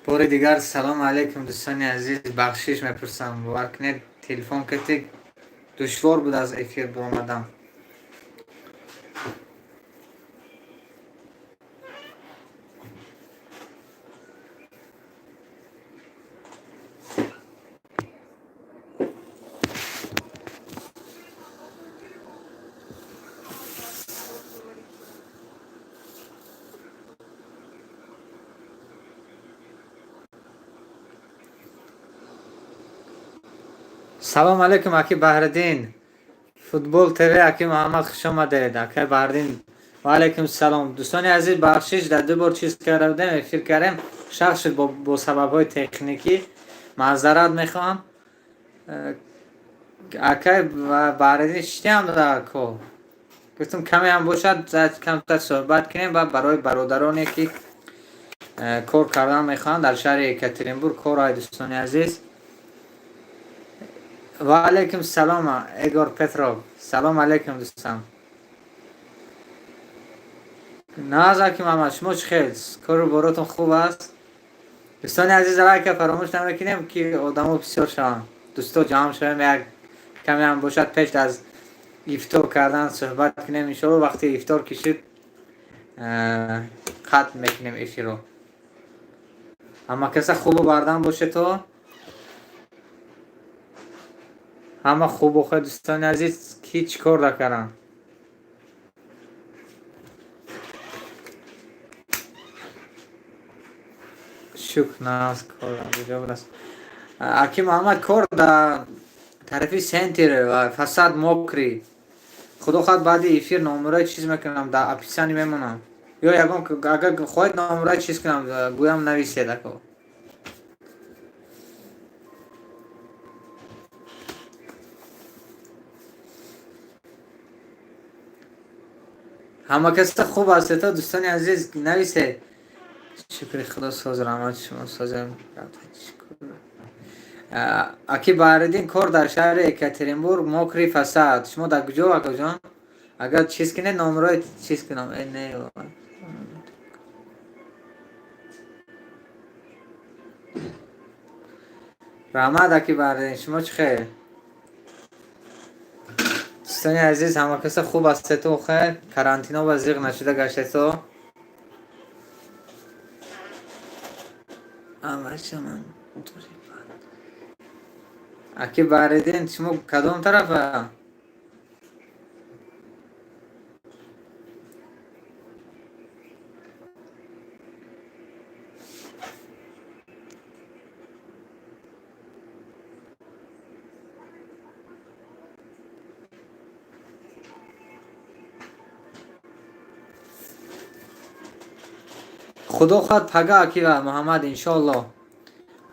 Бори дигар салом алейкум, дӯстони азиз. Бахшиш мепурсам, бовар кунед, телефон кардед, душвор буд аз эфир баромадам. Салом алейкум, аки Баҳриддин. Футбол ТВ, аки Муҳаммад, хуш омадед. Акай Баҳриддин, ва алейкум салом. Дӯстони азиз, бахшиш, дар ду бор чиз карда будем, эфир кардем, шах шуд бо сабабҳои техникӣ. Маъзарат мехоҳам. Акай Баҳриддин, шитиам дар ко. Гуфтам, каме ҳам бошад, камтар суҳбат кунем ва барои бародароне ки кор кардан мехоҳанд дар шаҳри Екатеринбург кор ай, дӯстони азиз. Ва алейкум салом, Егор Петров. Салом алейкум, дӯстам. Нағз, аки Муҳаммад, шумо чӣ хел? Кору боротон хуб аст? Дӯстони азиз, лайка фаромӯш намекунем, ки одамо бисёр шаванд. Дӯсто ҷамъ шавем, як каме ҳам бошад, пеш аз ифтор кардан суҳбат кунем. Иншоалло, вақти ифтор ки шуд, қатъ мекунем эфирро. Ҳама каса хубу бардам бошед, то ҳама хубу хел. Дӯстони азиз, ки чӣ кор накарданд? Шукр, нағз. Кор куҷо будааст, аки Муҳаммад? Кор дар тарафи центр ва фасад мокрый. Худо хоҳад, баъди эфир номерои чиз мекунам, дар описание мемонам, ё ягон агар хоҳед, номерои чиз кунам, гӯям, нависед, ако. Ҳама каса хуб ҳастед, дӯстони азиз, нависед. Шукри Худо, соз, раҳмат, шумо созем. Аки Баҳриддин, кор дар шаҳри Екатеринбург, мокрый фасад. Шумо дар куҷо, акаҷон? Агар чиз кунед, номерои чиз кунам. Не, раҳмат, аки Баҳриддин, шумо чӣ хел? Дӯстони азиз, ҳама каса хуб ҳастету хел? Карантино ва зиқ нашуда гаштето? Аввалшаман. Аки Баҳриддин, шумо кадом тарафа? Худо хоҳад, пага, аки Муҳаммад, иншоалло.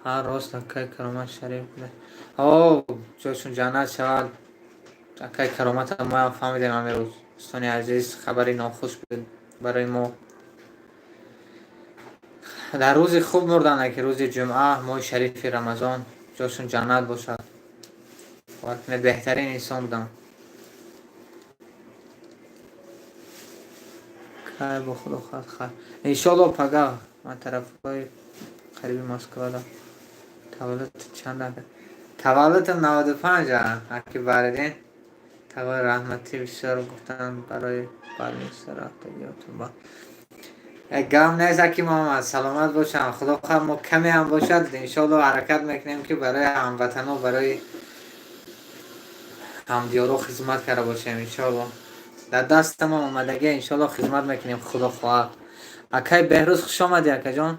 Ҳа, рост, акай Каромат Шариф буда. О, ҷойшон ҷаннат шавад, акай Каромата моям фаҳмидем ҳамин рӯз. Дӯстони азиз, хабари нохуш буд барои мо. Дар рӯзи хуб мурданд, аки, рӯзи ҷумъа, моҳи шарифи Рамазон. Ҷошон ҷаннат бошад. Бовар кунед, беҳтарин инсон буданд. Кай бо Худо хоҳад, хайр, иншоалло, пага. Ман тарафҳои қариби Москвада. Таваллуд чанд? Таваллудам 95, аки Баҳриддин. Тағои раҳматӣ бисёр гуфтанд барои больница рафтагиётон ба гам нест. Аки Муҳаммад, саломат бошам. Худо хоҳад, мо каме ҳам бошад, иншоалло, ҳаракат мекунем, ки барои ҳамватанҳо, барои ҳамдиёро хизмат карда бошем. Иншоалло, дар дастамон омадагия, иншоалло, хизмат мекунем, Худо хоҳад. Акай Беҳрӯз, хуш омадӣ, акаҷон.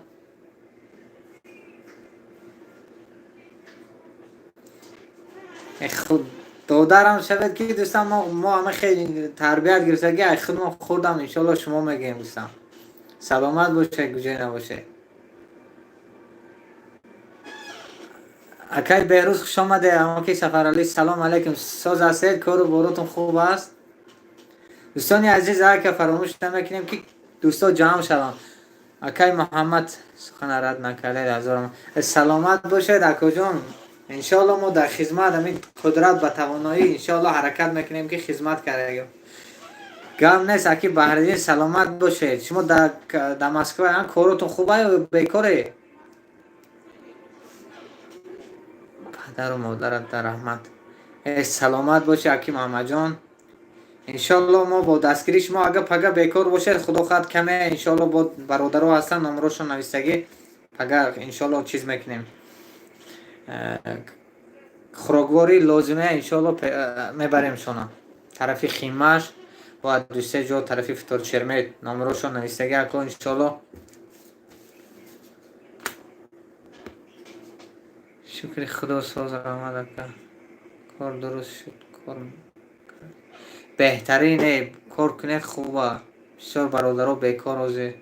Худ додарам шавед, ки дӯстам, мо ҳама хеле тарбият гирифтаги, ай худмон хурдам, иншоалло, шумо мегӯем. Дӯстам, саломат бошед, куҷое набошед. Акай Беҳрӯз, хуш омаде. Амаки Сафаралӣ, салом алейкум, соз ҳастед? Кору боротон хуб аст? Дӯстони азиз, ака фаромӯш намекунем, ки дӯсто ҷамъ шаванд. Акай Муҳаммад, сухана рад накардед, ҳазорам саломат бошед, акоҷон. Иншоалло, мо дар хизмат, ҳамин қудрат ба тавоноӣ, иншоалло, ҳаракат мекунем, ки хизмат кардагим. Гап нест, аки Баҳриддин, саломат бошед. Шумо дар Москва коротон хуба ё бекоре? Падару модарат раҳмат. Э, саломат бошӣ, аки Муҳаммадҷон. Иншоалло, мо бо дастгирии шумо, агар пага бекор бошед, худо хоҳад, каме, иншоалло, бо бародаро ҳастанд, номерошон навистагӣ, пага иншоалло чиз мекунем. Хӯрокворӣ лозима, иншоалло, мебарем шона. Тарафи Химаш ва ду-се ҷо тарафи Вторчермет номерошон навистагӣ, ако, иншоалло. Шукри Худо, соз, раҳмат, ака. Кор дуруст шуд, кор беҳтарин. Э, кор кунед, хуба. Бисёр бародаро бекор ҳозир.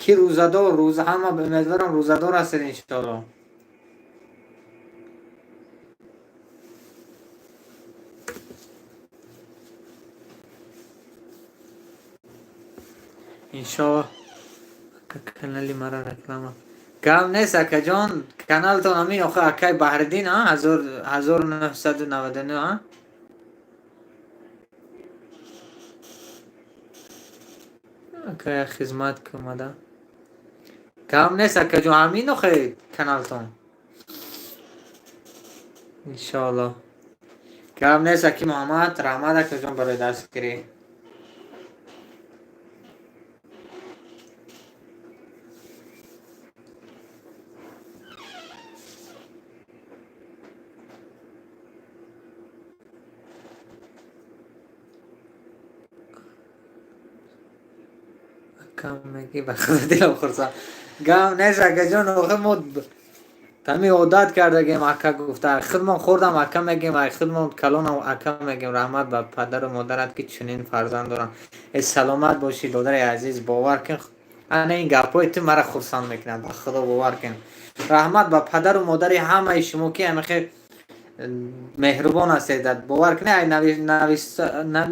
Ки рӯзадор? Рӯза ҳама, умедворам, рӯзадор ҳастед, иншоалло. Иншоалло, канали мара реклама. Гап нест, акаҷон, каналтон ҳамин охир, акай Баҳриддин, 1999. Акая, хизмат омада. Гап нест, акаҷон, ҳамин охир каналтон. Иншоалло. Гап нест, аки Муҳаммад, раҳмат, акаҷон, барои дастгирӣ. Акам мегӣ, ба худо, дилам хурсанд. Гап нест, акаҷон, охир мо ҳамин одат кардагем ака гуфта. Худмон хурдам ака мегем, ай худмон калонам ака мегем. Раҳмат ба падару модарат, ки чунин фарзанд доранд. Э, саломат бошӣ, додари азиз, бовар кун, ана ин гапҳои ту мара хурсанд мекунад, ба худо, бовар кун. Раҳмат ба падару модари ҳамаи шумо, ки ҳамихел меҳрубон ҳастед. Бовар кунед, ай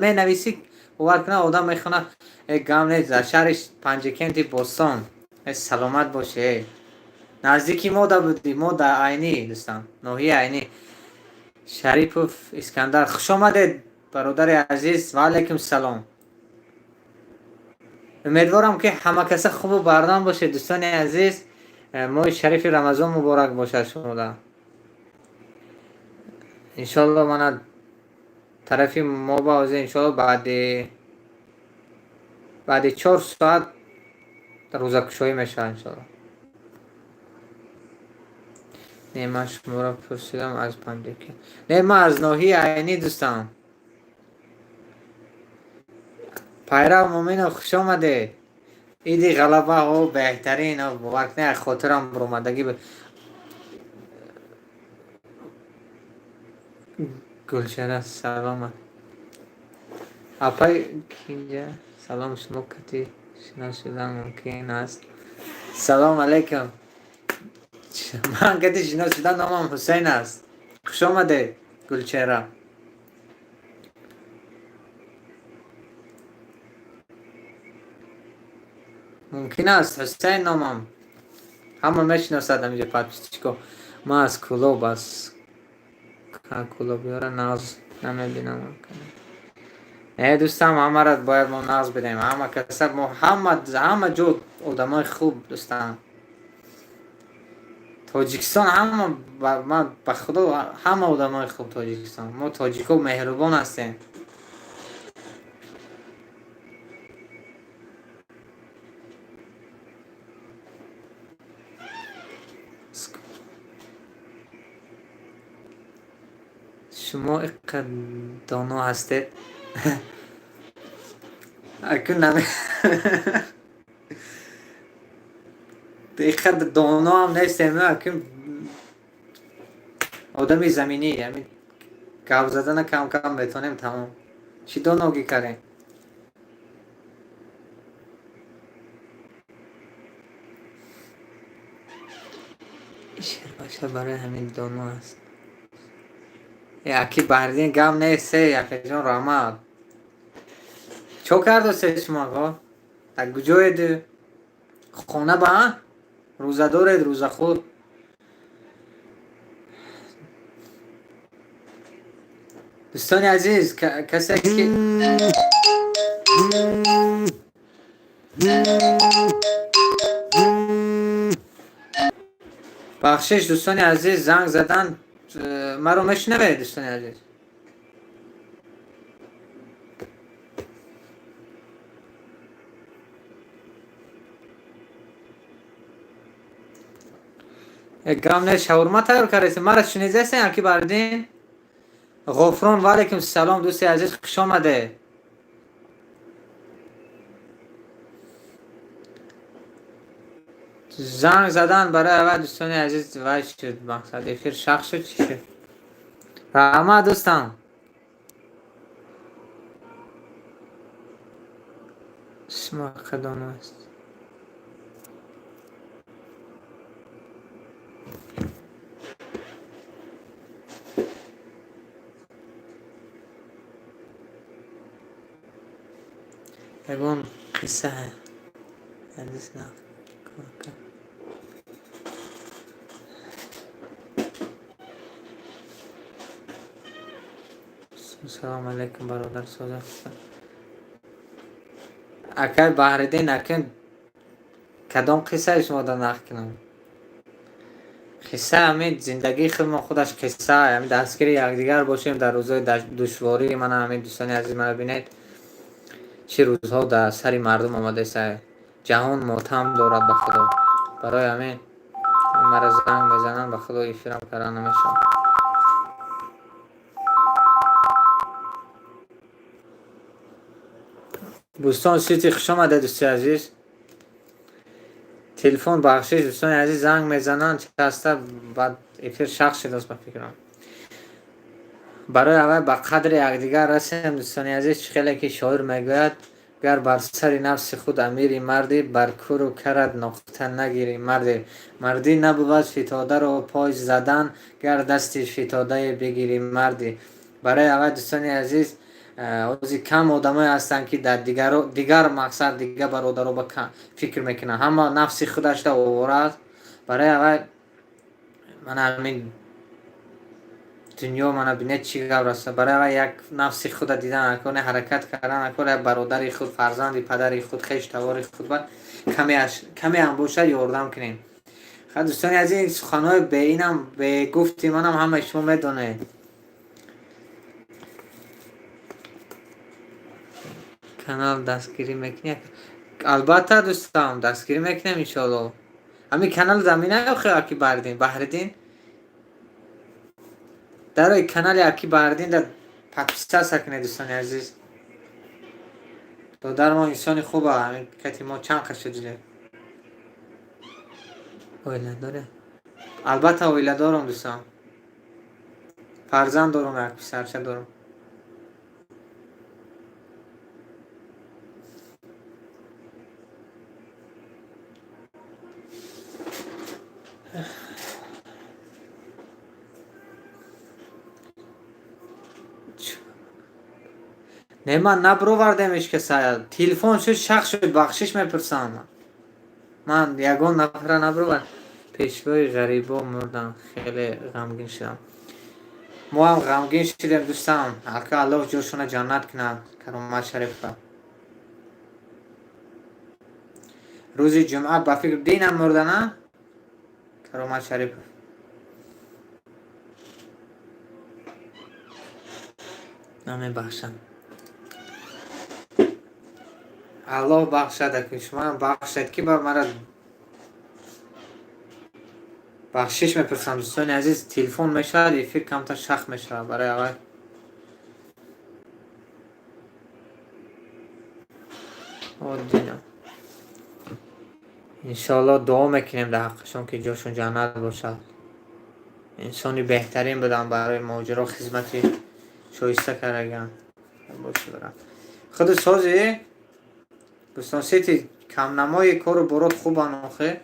менависӣ, бовар кунед, одам мехонад. Э, гап нест, дар шаҳри Панҷакенти бостон. Э, саломат бошӣ. Э, наздики мо да будӣ, мо дар Айнӣ, дӯстам, ноҳияи Айнӣ. Шарипов Искандар, хуш омадед, бародари азиз, ва алайкум салом. Умедворам, ки ҳама каса хубу бардам бошед, дӯстони азиз. Моҳи шарифи Рамазон муборак бошад шумода. Иншоалло, мана тарафи мо ба ҳозир, иншоалло, баъди 4 соат рӯзакушоӣ мешавад, иншоалло. Не, ман шуморо пурсидам, аз Панҷакент. Не, ман аз ноҳияи Айнӣ, дӯстам. Пайрав Муминов, хуш омадед. Иди Ғалаба, о, беҳтарин, бовар кунед, хотирам баромадагӣ буд. Гулшара, саломат. Апай кинҷа, салом, шумо кати шинос шудан мумкин аст? Салом алейкум. Ман кати шинос шудан, номам Ҳусейн аст. Хуш омадед, Гулчера. Мумкин аст, Ҳусейн номам. Ҳама мешиносад ҳаминҷо подписчико. Ман аз Кӯлоб, аз Кӯлобиёра нағз намебинам. Э, дӯстам, ҳамаро бояд мо нағз бидем. Ҳама каса мо ҳама ҷо одамои хуб, дӯстам. Тоҷикистон ҳама, ман ба худо, ҳама одамои хуб Тоҷикистон. Мо тоҷико меҳрубон ҳастем. Шумо иққадр доно ҳастед. Акун наме иққадр доно ҳам нестем, акун одами заминӣ, ҳамин гап задана кам кам метавонем, тамом. Чӣ доногӣ кардем? Шербача барои ҳамин доно аст. Э, аки Баҳриддин, гап нест, э, акаҷон, раҳмат. Чо кардосе шумо, ако? Дар куҷоед? Хона ба? Рӯза доред, рӯзахӯр? Дӯстони азиз, касе ки Бахшиш, дӯстони азиз, занг задан. Маро мешунавед, дӯстони азиз? Гам не, шаурма тайёр кардед. Мара шунидастен, аки Баҳриддин? Ғуфрон, ва алайкум салом, дӯсти азиз, хуш омаде. Занг задан барои аввал, дӯстони азиз, вай шуд, мақсад, эфир шах шуд, чӣ шуд? Раҳмат, дӯстам. Шумо кадом аст? Ягон қисса ҳадис нақл. Салому алайкум, бародар, соза. Акай Баҳриддин, акин кадом қиссаи шумо да нақл кунам? Қисса ҳамин зиндагии худмон худаш қисса, ҳамин дастгири якдигар бошем дар рӯзҳои душворӣ. Мана ҳамин, дӯстони азиз, мана бинед, чӣ рӯзҳо дар сари мардум омадаест. Ҷаҳон мотам дорад, ба Худо. Барои ҳамин мара занг мезананд, ба Худо, эфирам кардан намешавад. Бӯстон Сити, хуш омадед, дӯсти азиз. Телефон, бахшиш, дӯстони азиз, занг мезананд часта, баъд эфир шах шудааст, ба фикрам. Барои аввал ба қадри якдигар расем, дӯстони азиз. Чӣ хеле ки шоир мегӯяд: гар бар сари нафси худ амири марди, бар куру карат нуқта нагири марди. Мардӣ набувад фитодаро пой задан, гар дасти фитодае бигири марди. Барои аввал, дӯстони азиз, ҳозир кам одамое ҳастанд, ки дар дигар, мақсад, дигар бародаро ба фикр мекунанд. Ҳама нафси худашда овора аст. Барои аввал мана ҳамин дунё, мана бинед, чӣ гап раста. Барои аввал як нафси худа дидан наконе, ҳаракат кардан наконе, як бародари худ, фарзанди падари худ, хеш тавори худ ба камеам бошад ёрдам кунем. Ха, дӯстони азиз, суханҳои беинам бегуфти манам ҳамаи шумо медонед. Канал дастгирӣ мекунӣ? Албатта, дӯстам, дастгирӣ мекунем, иншоалло. Ҳамин канал замина охи аки Баҳриддин, Баҳриддин, дарои канали аки Баҳриддин да подписаться кунед, дӯстони азиз. Додармо инсони хуба, ҳамин кати мо чанд қад шуд. Оила доре? Албатта, оила дорам, дӯстам, фарзанд дорам, як писарча дорам. Не, ман набировардем ҳеч каса. Телефон шуд, шах шуд, бахшиш мепурсам. Ман ягон нафара набировард. Пешвои ғарибо мурданд, хеле ғамгин шудам. Мо ҳам ғамгин шудем, дӯстам. Ака, Аллоҳ ҷошона ҷаннат кунад, Каромат Шарифа. Рӯзи ҷумъа, ба фикр, динам мурдана Каромат Шарипов. Намебахшам. Аллоҳ бахшад, аки шумоам бахшед, ки ба мара бахшиш мепурсам, дӯстони азиз. Телефон мешавад, эфир камтар шах мешавад. Барои аввал оддина, иншоалло, дуо мекунем дар ҳаққашон, ки ҷошон ҷаннат бошад. Инсони беҳтарин буданд, барои муҳоҷиро хизмати шоиста кардагианд. Худи сози, Бӯстон Сити, камнамои кору борот хубанд охе?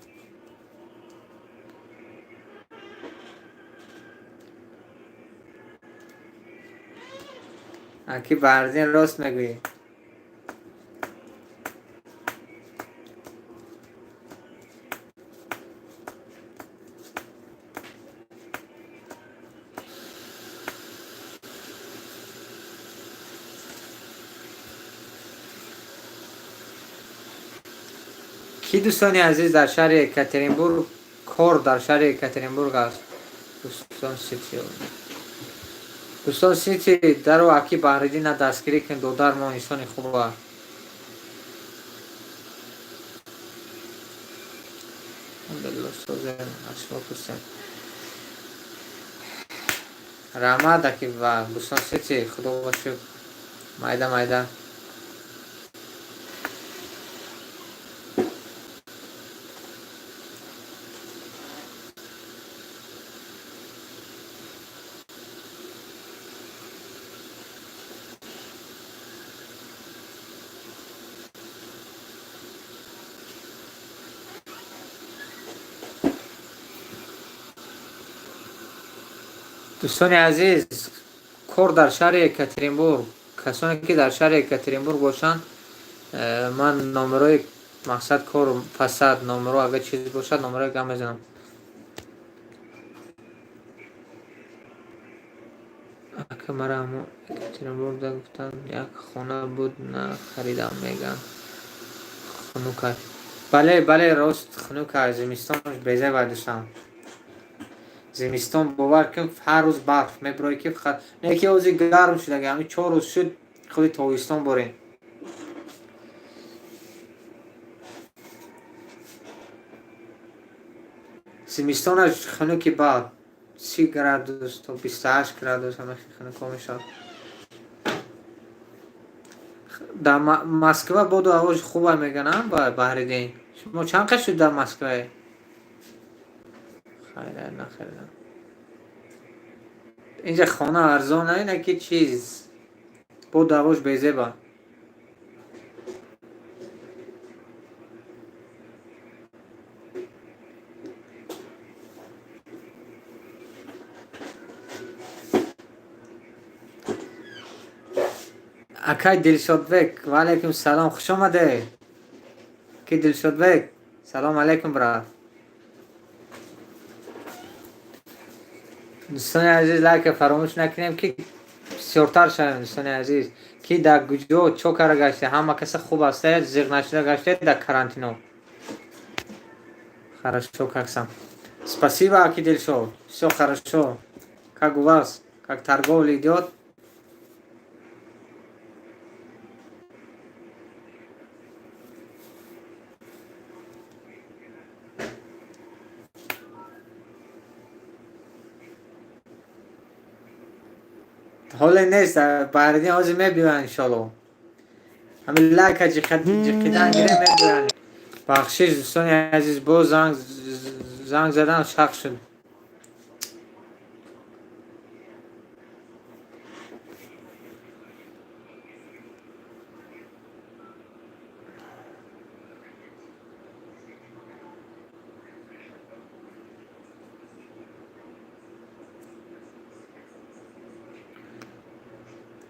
Аки Баҳриддин, рост мегӯӣ. Ки, дӯстони азиз, дар шаҳри Екатеринбург кор, дар шаҳри Екатеринбург аст? Дӯстон Сити, дӯстон Сити, дару аки Баҳриддина дастгирӣ кун, додар мо инсони хуба. Алҳамдулилло, созем, аз шумо пурсем. Раҳмат, аки ва дӯстон Сити, худо ба шукр, майда майда. Дӯстони азиз, кор дар шаҳри Екатеринбург, касоне ки дар шаҳри Екатеринбург бошанд, ман номерои мақсад кор фасад номеро, агар чиз бошад, номерои гап мезанам. Ака, мара ҳамо Екатеринбургда гуфтанд, як хона буд, нахаридам, мегӯянд хунукай. Бале, бале, рост, хунукай, зимистонаш безебай, дӯстам. Зимистон, бовар кун, ҳар рӯз барф мебирои, ки фақат не ки ҳозир гарм шуд, ага ҳамин 4 рӯз шуд, худи тобистон борем. Зимистонаш хунуки бад, 30 градус то 28 градус ҳама хунуко мешавад. Дар Москва боду ҳавош хуба мегӯянд. Баҳриддин, шумо чанд қад шуд дар Москвае? Хайра, нахаридам. Инҷа хона арзон ина ки чиз, боду ҳавош безеба. Акай Дилшодбек, ва алайкум салом, хуш омадед. Ки Дилшодбек, салом алайкум, брат. Дӯстони азиз, лайка фаромӯш накунем, ки бисёртар шавем. Дӯстони азиз, ки дар куҷо чо кара гаште, ҳама каса хуб ҳастед, зиқ нашуда гаштед дар карантино? Хорошо, как сам? Спасибо, аки Дилшод, всё хорошо. Как у вас, как торговля идёт? Ҳоле нест, Баҳриддин, ҳозир мебиёян, иншолло. Ҳамин лайка ҷиқидан гире, мебиёян. Бахшиш, дӯстони азиз, боз занг задан шақ шуд.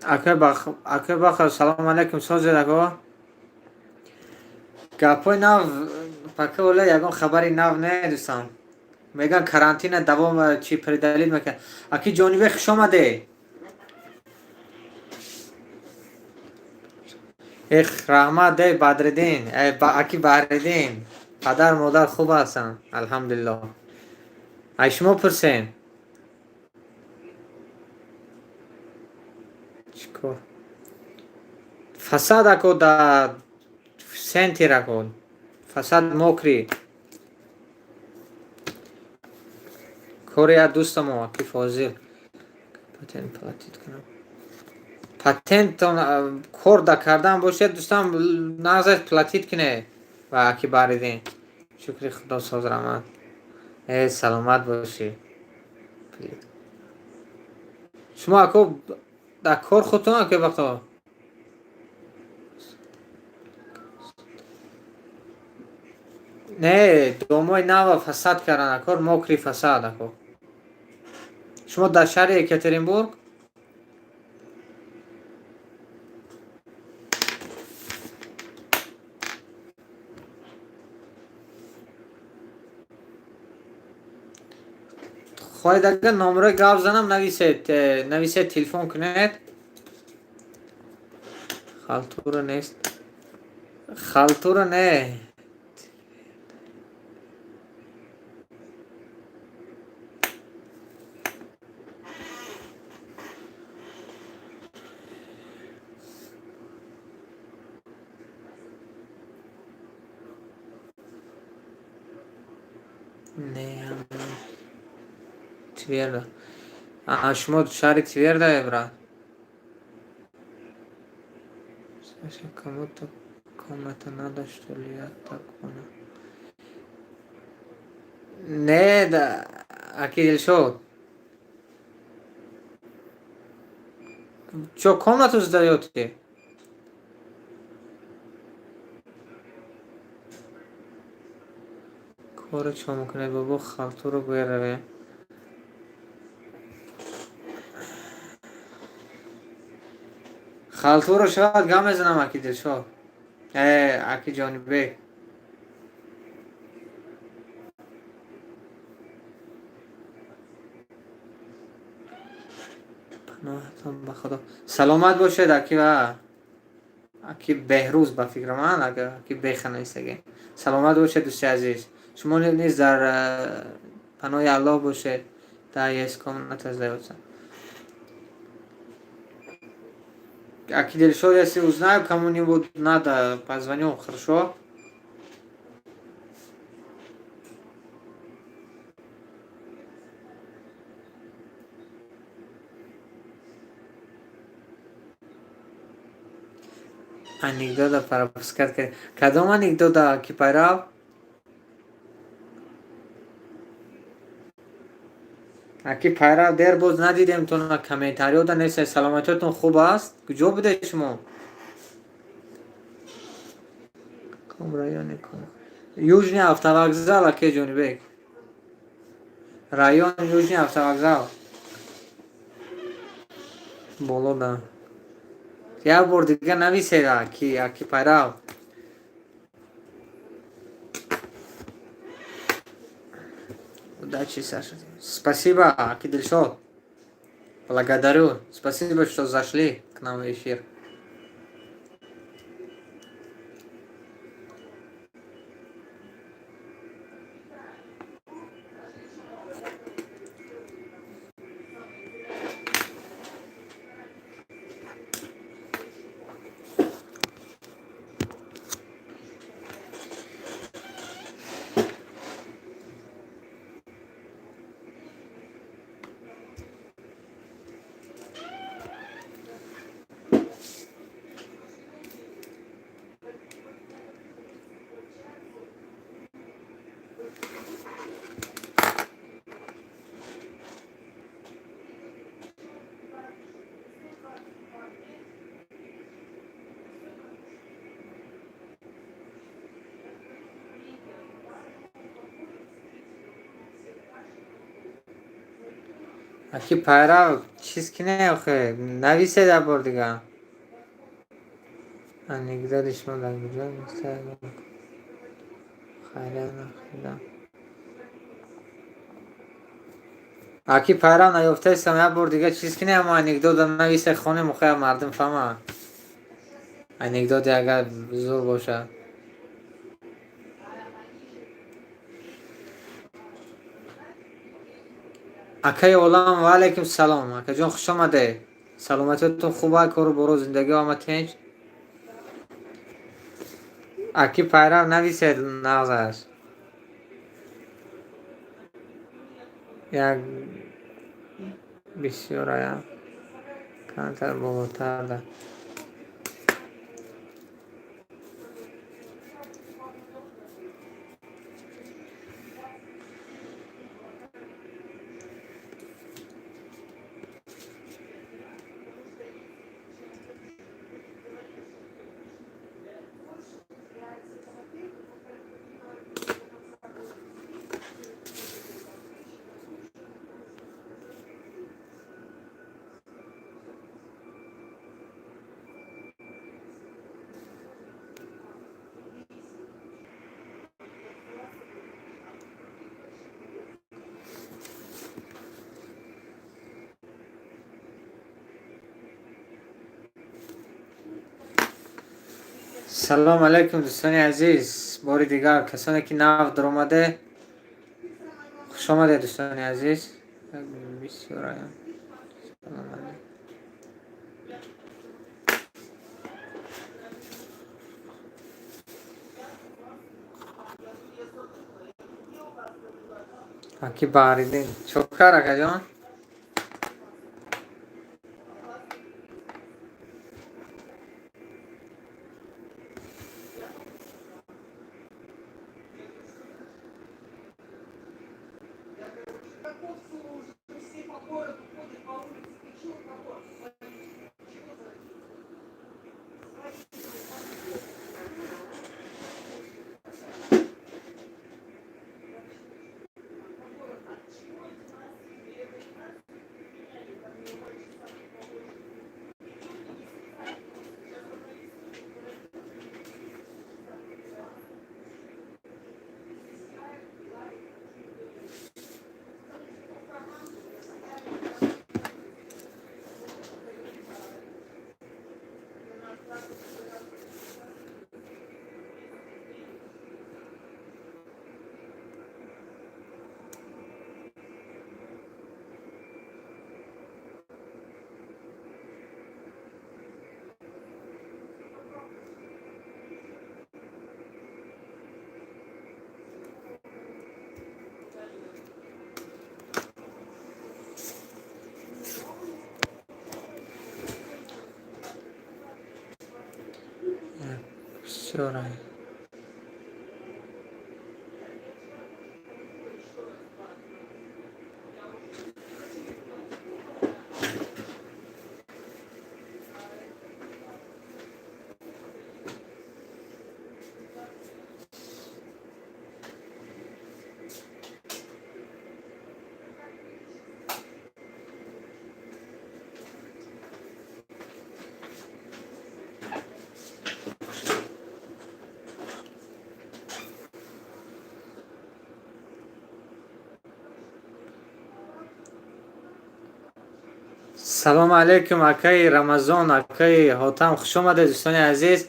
Акай Бахар, салому алайкум, созед, ако? Гапҳои нав пака, ола ягон хабари нав не, дӯстам. Мегӯян карантина давом чи продлить мекунад. Аки Ҷонибек, хуш омадед. Эх, раҳмат, эй Бадриддин, аки Баҳриддин, падар модар хуб ҳастанд, алҳамдулилло. Ай шумо пурсем. Чӣ кор? Фасад, ако, дар центр, ако, фасад мокрый. Кори як дӯстамо, аки Фозил. Патент платить кунам. Патентон кор да кардан бошед, дӯстам, нағзаш платить кунед ва аки Баҳриддин. Шукри Худо, соз, раҳмат. Э, саломат бошӣ. Шумо, ако, дар кор худтон, аки вақто? Не, домои нава фасад кардан, ако, мокрый фасад, ако. Шумо дар шаҳри Екатеринбург? Хоҳед, агар номерои гап занам, нависед, нависед, телефон кунед. Халтура нест. Халтура не. Не, Тверда. Шумо шаҳри Твердае, брат? Саша, кому-то комната надо, что ли? Я так понял. Не, да, аки Дилшод. Чё, комнату сдаёте? Кора чо мекунед, бобо? Халтуро беравем. Халтуро шавад, гап мезанам, аки Дилшод. Аки Ҷонибек. Паноҳатон ба Худо. Саломат бошед, аки ва аки Беҳрӯз, ба фикри ман, аки Беха нависагем. Саломат бошед, дӯсти азиз. Шумо низ дар паноҳи Аллоҳ бошед. Да, есть комната сдаётся. Аки Дилшод, если узнаю, кому-нибудь надо, позвоню, хорошо? Анекдота пропускать кардем. Кадом анекдота, аки Пайрав? Аки Пайрав, дер боз надидемтон, комментариёда нест. Саломатиётон хуб аст? Куҷо будед шумо? Ком районе ком? Южный автовокзал, аки Ҷонибек. Район Южный автовокзал. Боло да. Як бор дига нависед, аки Пайрав. Удачи, Саша. Спасибо, аки Дилшод. Благодарю. Спасибо, что зашли к нам в эфир. Аки Пайрав, чиз ки не охе, нависед як бор дига. Анекдоти шумо дар куҷо? Хайрият нахӯрдам. Аки Пайрав, наёфтаистам, як бор дига чиз ки не, ама анекдота нависе, хонем, охе, мардум фаҳманд. Анекдоте агар зур бошад. Акаи Олам, ва алайкум салом. Акаҷон, хуш омадед. Саломатиётон хуба, кору боро, зиндагӣ омад тинч? Аки Пайрав, нависед нағз аст. Як бисёрая камтар болотар да. Салом алайкум, дӯстони азиз. Бори дигар, касоне ки нав даромаде, хуш омадед, дӯстони азиз. Бисёр салом алайкум. Аки Баҳриддин чокар, акаҷон. Бисёр. Салому алейкум, акаи Рамазон, акаи Ҳотам, хуш омадед, дӯстони азиз.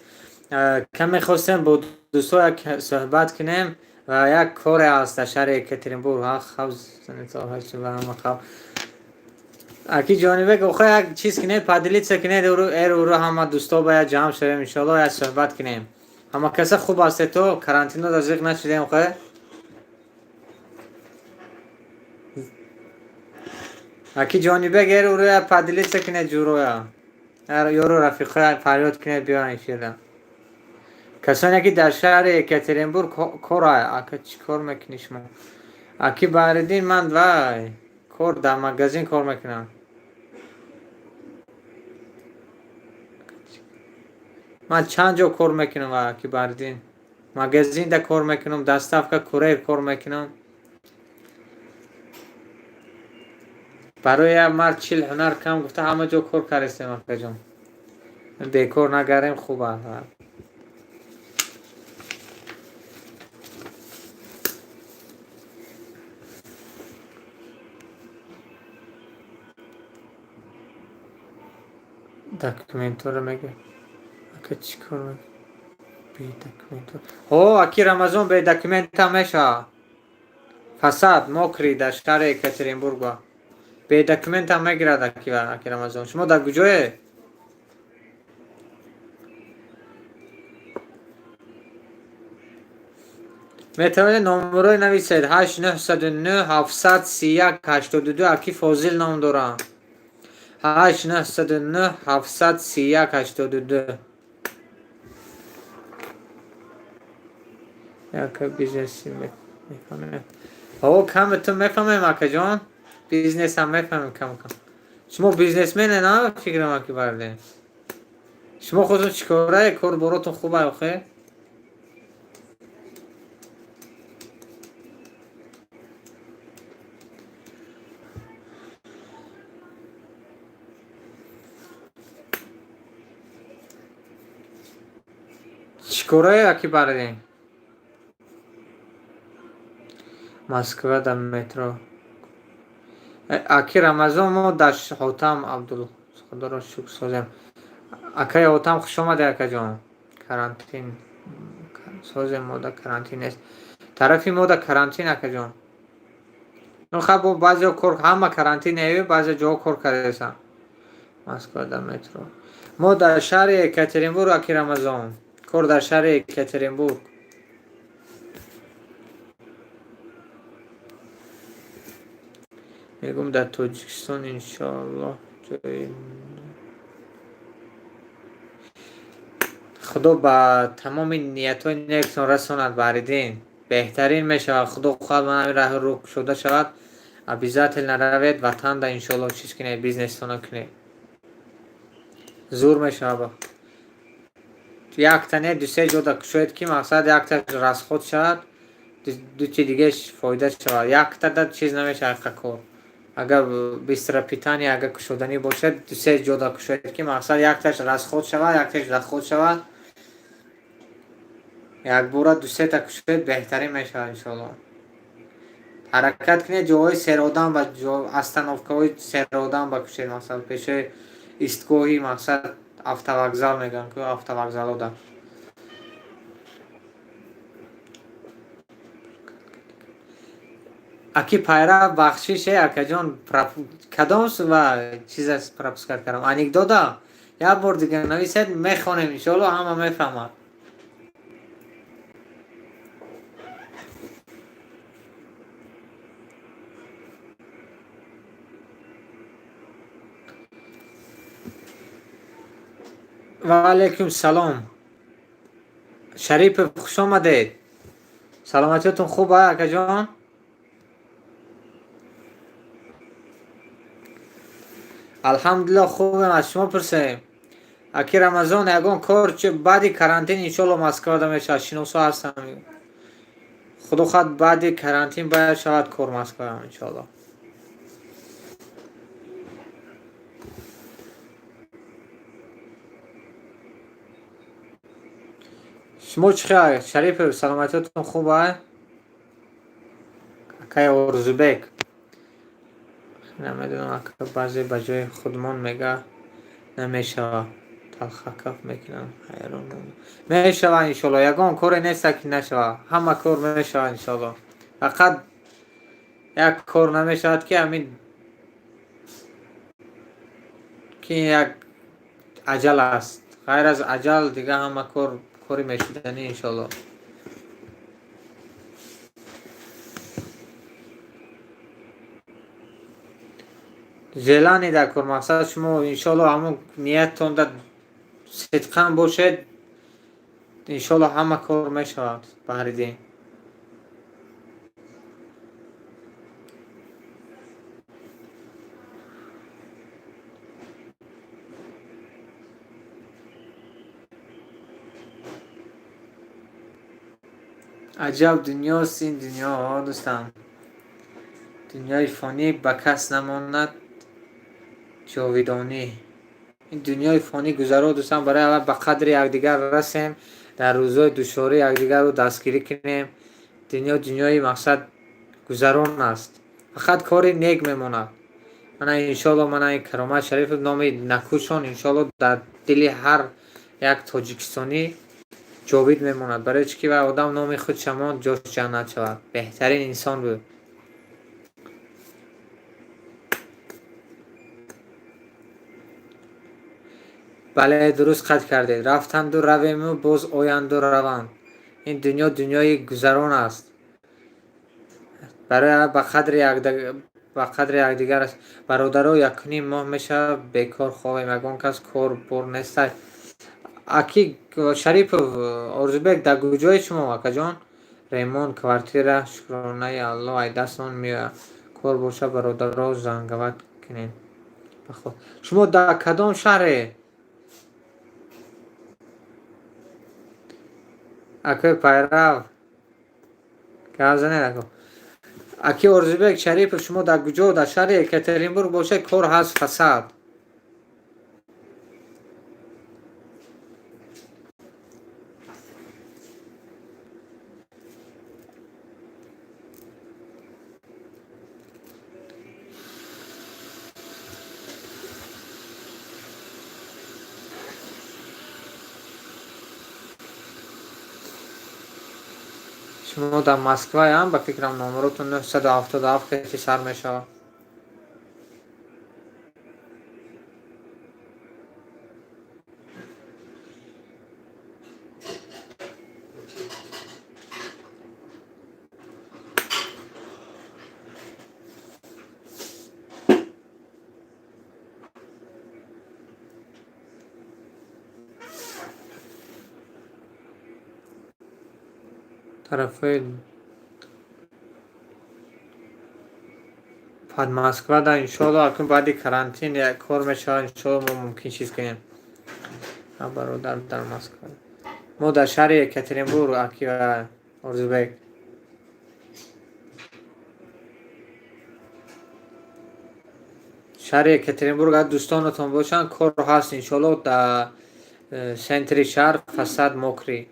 Каме хостем бо дӯстҳо як суҳбат кунем ва як коре ҳаст дар шаҳри Екатеринбург. Аки Ҷонибек, охо, як чиз кунед, поделиться кунед, эру уру ҳама дӯстҳо бояд ҷамъ шавем, иншоалло, як суҳбат кунем. Ҳама каса хуб ҳастед, то карантино да зиқ нашудем, охе? Аки Ҷонибек, эру уруя поделиться кунед, ҷуроя ёру рафиқоя фарёд кунед, биён эфирда. Касоне ки дар шаҳри Екатеринбург кора. Ака, чӣ кор мекунӣ шумо? Аки Баҳриддин, ман вай кор дар магазин кор мекунам. Ман чанд ҷо кор мекунам, аки Баҳриддин. Магазинда кор мекунам, доставка, курьер кор мекунам. Барои як мард 40 ҳунар кам гуфта, ҳама ҷо кор кардастем, акаҷон. Бекор нагарем, хуб аст. Документҳоро мега. Ака, чӣ кор бе документҳо? Ҳо, аки Рамазон, бе документам мешавад. Фасад мокрый дар шаҳри Екатеринбург бе документам мегирад, аки Рамазон. Шумо дар куҷое? Метавонед номерои нависед: 8 909 731 82. Аки Фозил ном дорам. 8 909 731 82. Яка бизнеси мефаҳмем. Ҳо, каметон мефаҳмем, акаҷон. Бизнесам мефаҳмем кам кам. Шумо бизнесмене, на фикрам, аки Бардем. Шумо худтон чӣ корае? Кор боротон хуб охе? Чӣ корае, аки Бардем? Москва дар метро. Аки Рамазон, мо дар Ҳотам Абдул, худоро шукр, созем. Акаи Ҳотам, хуш омадед, акаҷон. Карантин созем, мо дар карантин нест. Тарафи мо дар карантин, акаҷон. Ну хаб, баъзео кор, ҳама карантин не, баъзе ҷоҳо кор кардесам. Москва дар метро. Мо дар шаҳри Екатеринбург, аки Рамазон. Кор дар шаҳри Екатеринбург. Мегӯм, дар Тоҷикистон иншоаллоҳ ҷои Худо ба тамоми ниятҳои некатон расонад. Баҳриддин, беҳтарин мешавад. Худо хоҳад, ман ҳамин раҳи рӯ кушода шавад. Обязательно равед ватанда, иншоаллоҳ, чиз кунед, бизнестона кунед. Зур мешавад. Якта не, дусе ҷода кушоед, ки мақсад якташ расход шавад, дути дигаш фоида шавад. Яктада чиз намешавад қа кор. Агар быстропитание агар кушоданӣ бошад, дусе ҷода кушоед, ки мақсад якташ расход шавад, якташ доход шавад. Якбора дусета кушоед, беҳтарин мешавад, иншоаллоҳ. Ҳаракат кунед, ҷоҳои серодам ба остановкаҳои серодам ба кушед, масалан пешои истгоҳи, мақсад, автовокзал мегӯянд ку, автовокзалода. Аки Пайрав, бахшише, акаҷон, кадом ва чиз аст пропускать кардам? Анекдота? Як бор дигар нависед, мехонем, иншоаллоҳ, ҳама мефаҳмад. Ва алайкум салом. Шарипов, хуш омадед. Саломатиётон хуб, а, акаҷон? Алҳамдулиллоҳ, хубем, аз шумо пурсем. Аки Рамазон, ягон кор баъди карантин иншоалло Москвада мешавад, шиносо ҳастам. Худо хоҳад, баъди карантин бояд шавад кор Москваам, иншоалло. Шумо чӣ хел, Шарипов, саломатиётон хуб, а? Акаи Орзубек. Намедонам, ака, баъзе ба ҷои худмон мега намешава. Талхакаф мекунам, ҳайрон. Мешава, иншоалло, ягон коре неста, ки нашава. Ҳама кор мешава, иншоалло. Фақат як кор намешавад, ки ҳамин ки як аҷал аст. Ғайр аз аҷал дига ҳама кор кори мешуданӣ, иншоалло. Желание дар кор, мақсад, шумо иншоалло ҳамон ниятонда сидқан бошед, иншоалло, ҳама кор мешавад, Баҳриддин. Аҷаб дунёст ин дунё, дӯстам. Дунёи фонӣ ба кас намонад ҷовидонӣ. Ин дунёи фонӣ гузаро, дӯстам, барои аввал ба қадри якдигар расем, дар рӯзҳои душворӣ якдигарро дастгирӣ кунем. Дунё дунёи, мақсад, гузарон аст. Фақат кори нек мемонад. Мана, иншоалло, мана ин Каромат Шарифов номи накӯшон иншоалло дар дили ҳар як тоҷикистонӣ ҷовид мемонад. Барои чӣ ки вай одам номи худша монд, ҷош ҷаннат шавад. Беҳтарин инсон буд. Бале, дуруст қайд кардед. Рафтанду равему, боз оянду раванд. Ин дунё дунёи гузарон аст. Барои ба қадри якдигар аст. Бародаро, якуним моҳ мешавад, бекор хобем, ягон кас кор бор нестай. Аки Шарипов Орзубек, дар куҷои шумо, акаҷон? Ремонт квартира, шукронаи Аллоҳ, ай дастон меояд. Кор боша, бародаро, звонить кунед. Шумо дар кадом шаҳре? Акои Пайрав, гап занед, ако. Аки Орзубек Шарипов, шумо дар куҷо? Дар шаҳри Екатеринбург бошед, кор ҳаст фасад. Шумо дар Москваям, ба фикрам, номеротон 977 каси сар мешавад. Тарафҳои под Москвада, иншоалло, акун баъди карантин кор мешавад, иншоалло, мо мумкин чиз кунем. Бародар, дар Москва, мо дар шаҳри Екатеринбург, аки Орзубек. Шаҳри Екатеринбург агар дӯстонатон бошанд, кор ҳаст, иншоалло, дар центри шаҳр, фасад мокрый.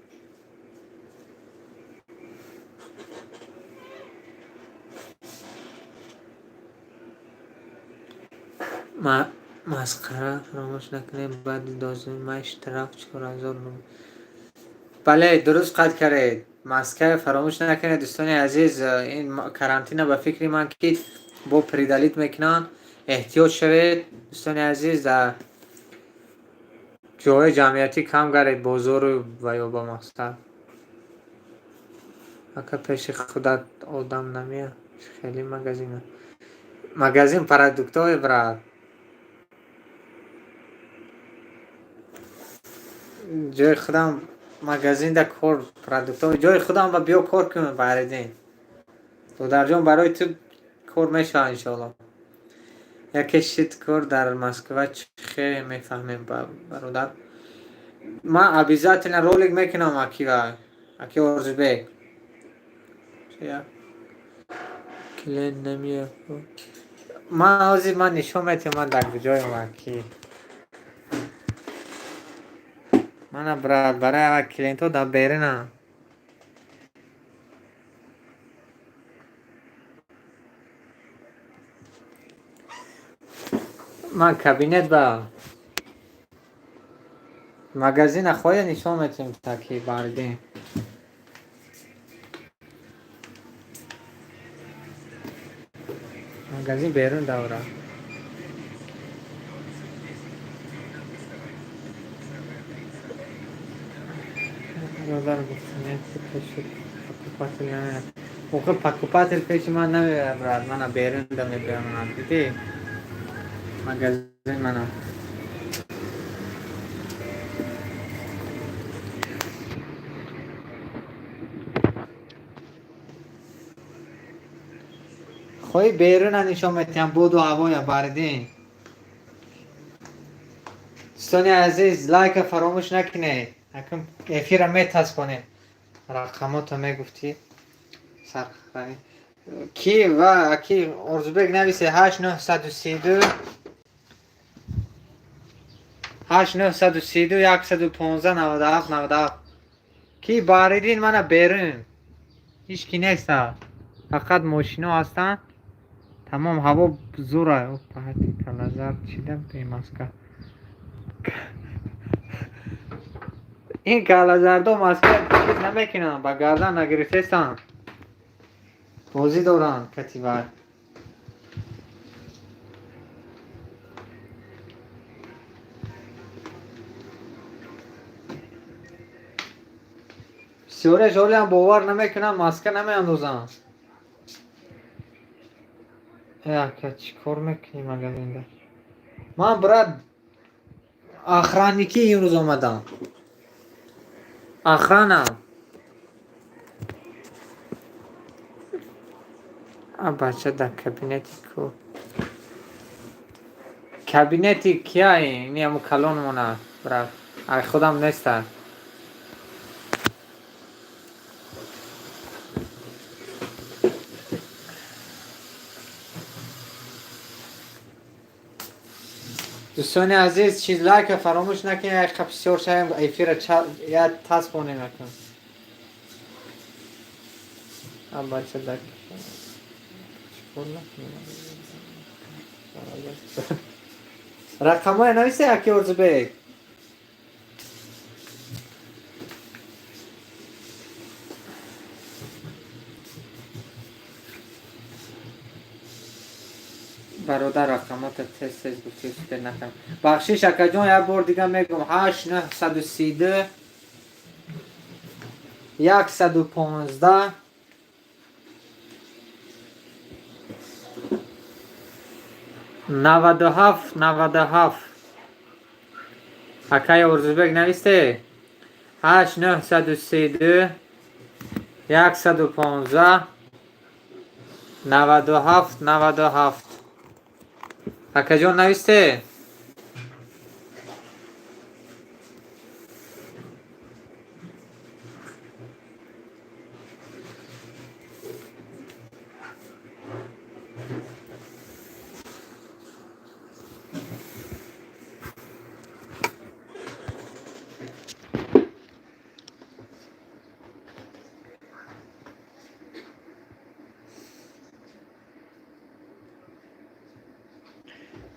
Масхара фаромӯш накунед, баъди 12-уми май штраф 4000 рубл. Бале, дуруст қайд кардед. Маска фаромӯш накунед, дӯстони азиз. Ин карантина, ба фикри ман, ки бо продлить мекунанд. Эҳтиёт шавед, дӯстони азиз, дар ҷойҳои ҷамъиятӣ кам гардед, бозору ва ё ба мақсад. Ака, пеши худат одам намеяд? Хеле магазина, магазин продуктовый, брат. Ҷои худам магазинда кор продуктовый, ҷои худам ба биё, кор кун. Баҳриддин додарҷон, барои ту кор мешавад, иншоалло. Яке шид кор дар Москва, чӣ хе мефаҳмем, бародар. Ман обязательно ролик мекунам, акива, аки Орзубек. Клиент намеяд. Ман ҳозир ман нишон метиҳам, ман дар куҷоям, аки. Мана, брат, барои клиентҳо дар берунам. Ман кабинет ба магазина хоя нишон метиҳам, таки бардем. Магазин берун давра. Бародар, гуфтанед, пеши покупатель намеяд. Охир покупатель пеши ман намеояд, брат, мана берун да мебиёнам. Дидӣ? Магазин мана. Хоҳӣ, беруна нишон метиҳам, боду ҳавоя, бардин. Дӯстони азиз, лайка фаромӯш накунед. Акун эфира метаспонем. Рақамото мегуфтӣ, сархарӣ ки ва аки Орзубек нависе: 8 932, 8 932 115 97 97. Ки Баҳриддин, мана берун ҳеҷ ки неста, фақат мошино ҳастанд, тамом. Ҳаво зура. Калазар чида бемаска? Ин калазардо маска чиз намекунанд, ба гардан нагирифтестанд, бозӣ доранд катибар. Бисёреш ҳолиам бовар намекунанд, маска намеандозанд. Э, ака, чӣ кор мекунӣ магазинда? Ман, брат, охранникӣ имрӯз омадам, охрана. А бача дар кабинети ку, кабинети кия? Ини ҳаму калонмона, брат, ай худам неста. Дӯстони азиз, чиз, лайка фаромӯш накунед, як бисёр шавем, эфира я таспонем. Акун а бача дар чикор накунем? Рақамҳое нависе, аки Орзубек. Бародар, рақамота тез тез гуфти, супер накардам, бахшиш, акаҷон. Як бор дига мегум: 8 932 115 97 97. Акаи Орзубек, нависте: 8 932 115 97 97. Акаҷон, нависте?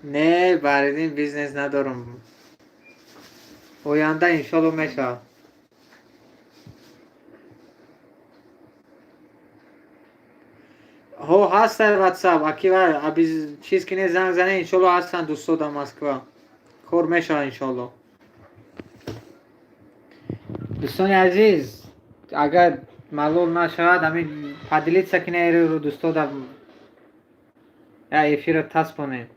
Не, Баҳриддин, бизнес надорам. Оянда иншолло мешавад. Ҳо, ҳастад ватсап аки, чиз ки не, занг зане, иншолло ҳастанд дӯсто дар Москва, кор мешавад иншолло. Дӯстони азиз, агар малол нашавад, ҳамин поделиться кине дӯсто, дар я эфирро таспонем.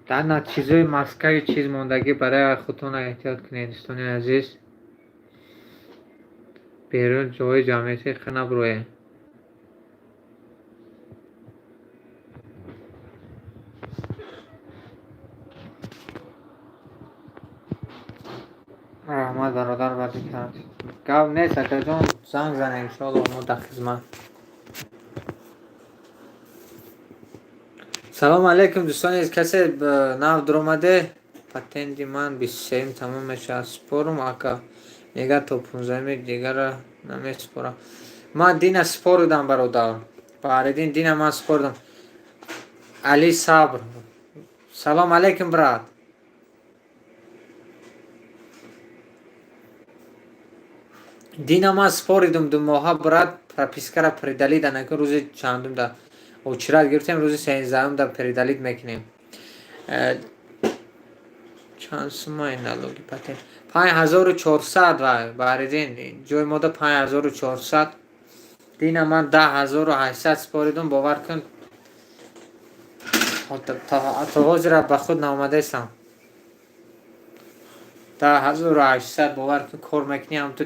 Дана чизои маскаи чиз мондагӣ, барои худтон эҳтиёт кунед, дӯстони азиз. Берун ҷои ҷамъиятӣ набуроед. Раҳмат, бародар, бадикард. Гап нест, акаҷон, занг занед, иншоалло мо дар хизмат. Салому алейкум, дӯстони, касе нав дуромаде. Патенти ман 23-юм тамом мешавад, спорум, ака? Нега то 15-ми дигара намеспорам. Ман дина споридам, бародар Баҳриддин, дина ман споридам. Али Сабр, салом алейкум, брат. Дина ман споридум 2 моҳа, брат, пропискара передалида накун. Рӯзи чандумда очередь гирифтем, рӯзи 13-умда передалить мекунем. Чанд суммаи налоги патент? 5400, вай, Баҳриддин, ҷои мода 5400. Дина ман 10 800 споридум, бовар кун, то ҳозира ба худ наомадаистам. 10 800, бовар кун, кор мекунӣ, ҳамту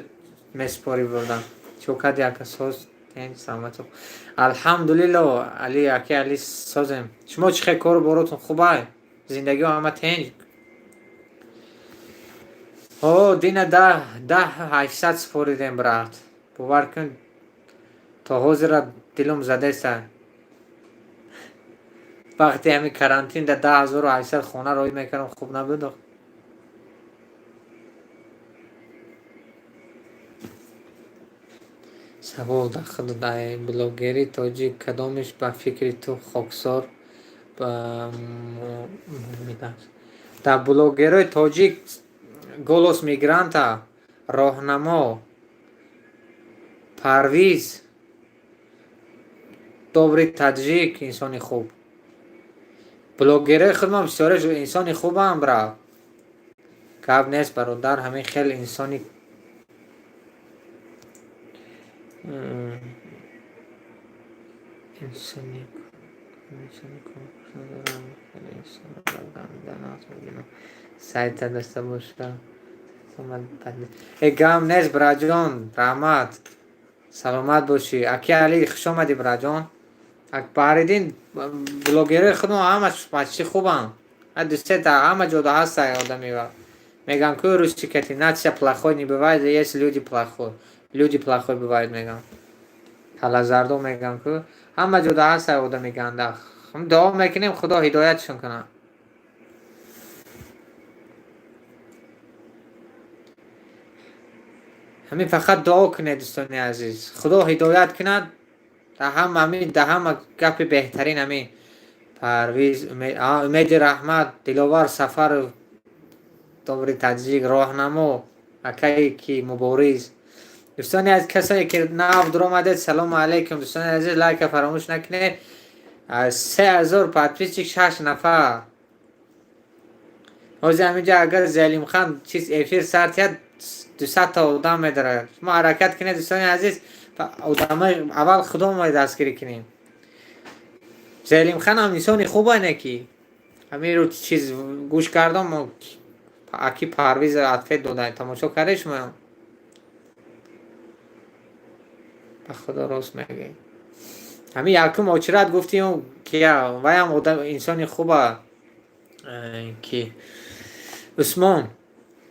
меспорӣ бурдан. Чо кади, ака, соз? Саломат, алҳамдулилло. Али, аки Али, созем. Шумо чӣ хел, кору боротон хубай, зиндагио ҳама тенҷ? О, дина 10 800 споридем, брат, бовар кун, то ҳозира дилум задаеста. Вақти ҳамин карантин да 10 800 хона роҳӣ мекардам, хуб набуд? Савол дар блогери тоҷик кадомиш ба фикри ту хоксор мумин аст? Дар блогерои тоҷик Голос мигранта, Роҳнамо, Парвиз, Добрый таджик, инсони хуб. Блогерои худмон бисёреш инсони хубам, брат, гап нест, бародар, ҳамин хел инсони. Инсони надорам, хеле инсонро ганда нағз мебинам, сайта дошта боша. Э, гам нест, браҷон, раҳмат, саломат бошӣ. Аки Али, хуш омадӣ, браҷон. Баҳриддин, блогерои худмон ҳамаш почти хубанд, дусета ҳама ҷода ҳаста одами. Мегам ку русӣ кати: нация плохой не бывает, есть люди плохой, люди плохой бывает, мегам. Калазардо мегам ку ҳама ҷода ҳаста одами ганда. Дуо мекунем, Худо ҳидоятшон кунад. Ҳамин фақат дуо кунед, дӯстони азиз, Худо ҳидоят кунад даҳама. Ҳамин даҳама гапи беҳтарин ҳамин. Парвиз, Умеди Раҳмат, Диловар Сафаров, Добрый таджик, Роҳнамо, акае ки Мубориз. Дӯстони аз касое ки нав дуромадед, салому алайкум, дӯстони азиз, лайка фаромӯш накунед. 3000 подписчик, шаш нафар. Ҳозир ҳаминҷа агар Зелимхан чиз эфир сар тиҳад, 200-та одам медорад. Шумо ҳаракат кунед, дӯстони азиз, одамои аввал худо дастгирӣ кунем. Зелимхан ҳам инсони хубане ки Ҳаминро чиз гӯш кардам, аки Парвиз ответ дода, тамошо кардед шумоям? Ба худо, рост мегӯӣ. Ҳамин якум очират гуфтим, ки ваям одам инсони хуба, ки Усмон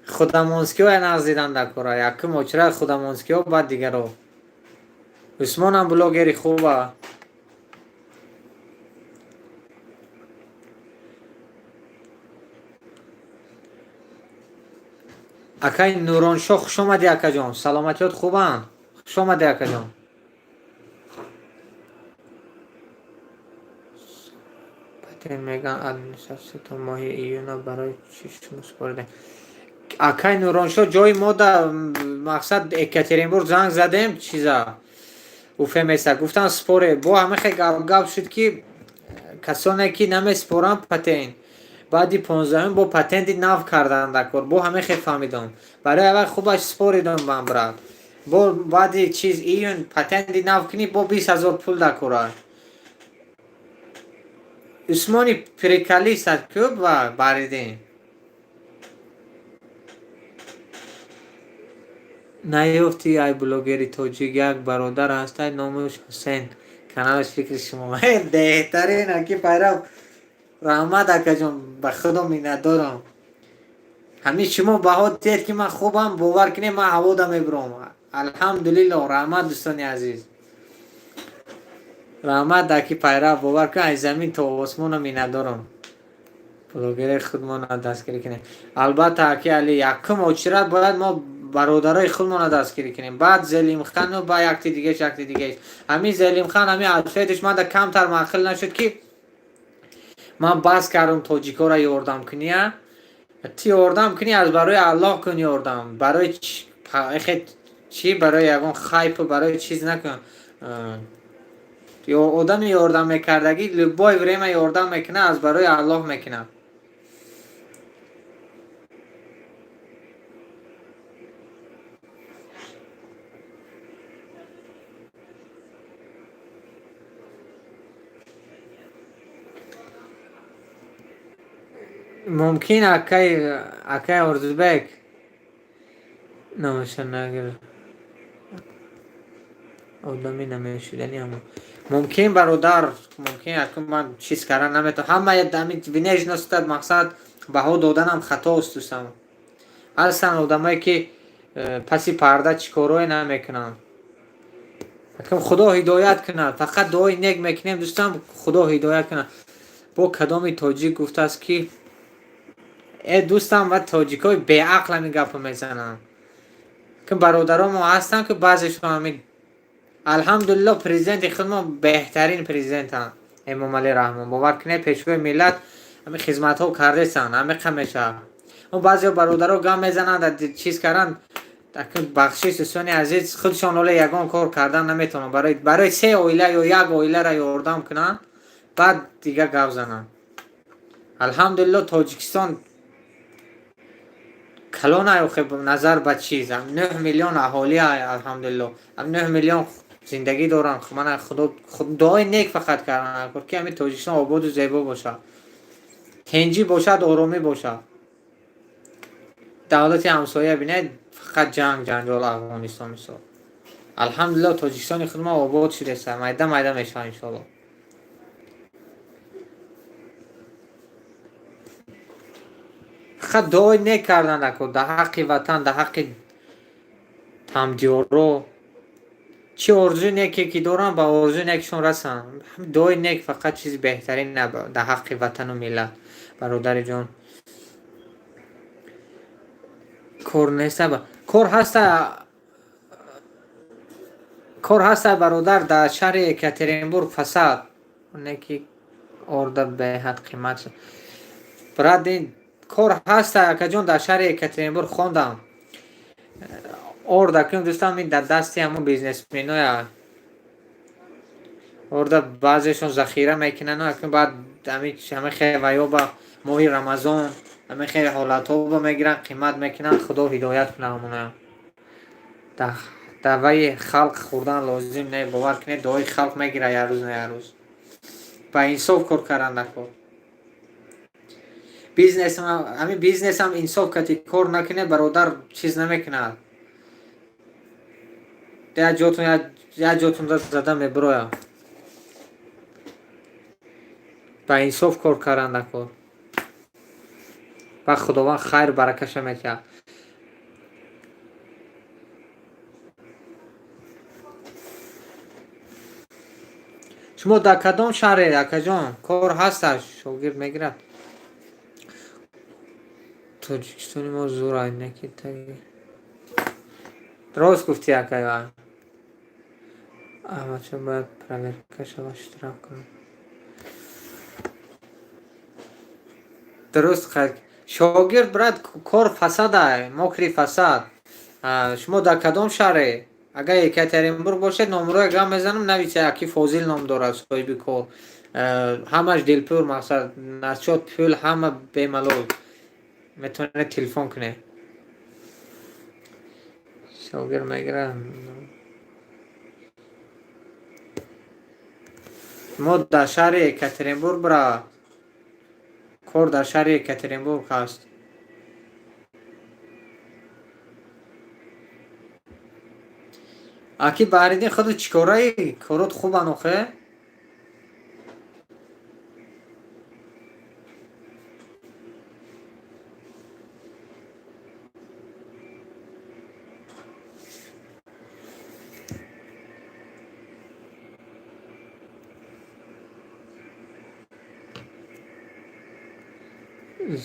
худамонскиҳо нағз дидан дар кора. Якум очират худамонскиҳо, баъд дигаро. Усмонам блогери хуба. Акай Нуроншоҳ, хушомадӣ, акаҷон. Саломатиёт хубанд? Хушомадӣ, акаҷон. Патент меган администратсия то моҳи июна, барои чӣ шумо супоридем? Акай Нуроншоҳ, ҷои мо да мақсад Екатеринбург занг задем, чиза УФМСа гуфтан споре. Бо ҳама хел гап шуд, ки касоне ки намеспоранд патент, баъди 15-ум бо патенти нав кардан дар кор. Бо ҳама хел фаҳмидам. Барои аввал хубаш споридам ман, брат. Бо баъди чиз июн патенти нав кунӣ, бо 20 000 пул дар кора. Усмони приколист ку ва баридем. Наёфти ай блогери тоҷик, як бародар ҳастай, номаш Ҳусен, каналаш «Фикри шумо». Беҳтарин, аки Пайрав, раҳмат, акаҷон, ба худо миннатдорам. Ҳамин шумо баҳо диҳед, ки ман хубам, бовар кунед, ман ҳавода мебурам. Алҳамдулилло, раҳмат, дӯстони азиз, раҳмат, аки Пайрав, бовар кун, аз замин то осмона миннатдорам. Блогери худмона дастгирӣ кунем, албатта, аки Али. Якум очират бояд мо бародарои худмона дастгирӣ кунем, баъд Зелимхану ба якти дигаш, якти дигаш. Ҳамин Зелимхан, ҳамин ответаш манда камтар маъқил нашуд, ки ман бас кардам тоҷикоро ёрдам куния. Ти ёрдам кунӣ, аз барои Аллоҳ кун ёрдам, барои чӣ, барои ягон хайпу, барои чиз накун. Одами ёрдам мекардагӣ любое время ёрдам мекунад, аз барои Аллоҳ мекунад. Мумкин, акай Орзубек, номаша нагир, одами намешудани ҳамо. Мумкин, бародар, мумкин. Акун ман чиз кардан наметавонам. Ҳама ами внешность а мақсад баҳо доданам хатост, дӯстам. Ҳастанд одамое, ки паси парда чӣ корое намекунанд. Акун Худо ҳидоят кунад, фақат дуои нек мекунем, дӯстам, Худо ҳидоят кунад. Бо кадоми тоҷик гуфтааст, ки дӯстам, ва тоҷикҳои беақл ҳамин гапро мезананд, ки бародаромо ҳастанд, ки баъзешон ҳамин. Алҳамдулилло, президенти худмо беҳтарин президентанд, Эмомалӣ Раҳмон, бовар кунед, пешвои миллат, ҳамин хизматҳо кардесанд, ҳамиқа мешавад. Баъзео бародаро гап мезананд, чиз карданд, бахшиш, дӯстони азиз, худшон ҳоло ягон кор кардан наметавонанд. Барои се оила ё як оиларо ёрдам кунанд, баъд дига гап зананд. Алҳамдулилло, Тоҷикистон калон охе, назар ба чиз, 9 миллион аҳолӣ, алҳамдулилло, 9 миллион зиндагӣ доранд. Мана, Худо, дуои нек фақат кардан, ки ҳамин Тоҷикистон ободу зебо бошад, тинҷӣ бошад, оромӣ бошад. Давлати ҳамсоя бинед, фақат ҷанг, ҷанҷол, Афғонистон мисол. Алҳамдулилло, Тоҷикистони худ мо обод шудеста, майда майда мешавад, иншоалло. Фақат дуои нек кардан ако дар ҳаққи ватан, дар ҳаққи ҳамдиёро. Чӣ орзуи неке ки дорам, ба орзуи некшон расанд. Дуои нек фақат чизи беҳтарин дар ҳаққи ватану миллат. Бародари ҷон, кор неста? Кор ҳаста, кор ҳаста, бародар, дар шаҳри Екатеринбург фасад неки орда беҳад қимат. Брат, кор ҳаста, акаҷон, дар шаҳри Екатеринбург хондам. Орда кун, дӯстам, ин дар дасти ҳамон бизнесменоя. Орда баъзешон захира мекунанд, акун баъд ҳами хеваё ба моҳи Рамазон, ҳами хел ҳолатҳо ба мегиранд, қимат мекунанд. Худо ҳидоят кунад ҳамона. Даваи халқ хӯрдан лозим не, бовар кунед, дуои халқ мегирад як рӯз на як рӯз. Ба инсоф кор кардан накор. Бизнесам, ҳамин бизнесам инсоф кати кор накунед, бародар, чиз намекунад. Як ҷотун, як ҷотун зада мебирояд. Ба инсоф кор кардан кор. Ва Худованд хайру баракаша метиҳад. Шумо дар кадом шаҳре, акаҷон? Кор ҳасташ, шогирд мегирад. Тоҷикистони мо зур ай, не ки таги. Рост гуфтӣ, акай ва. Аҳмадшо бояд проверка шавад, штраф кунад. Дуруст қайд. Шогирд, брат, кор фасад ай, мокрый фасад. Шумо дар кадом шаҳре? Агар Екатеринбург бошед, номроя гап мезанам, нависа, аки Фозил ном дорад соҳиби кор. Ҳамаш дилпур, мақсад, насчёт пул ҳама бемалол. Метавонед телефон кунед. Шогирд мегирад. Мо дар шаҳри Екатеринбург, брат. Кор дар шаҳри Екатеринбург ҳаст. Аки Баҳриддин, худат чӣ кораӣ? Корот хубанд охе?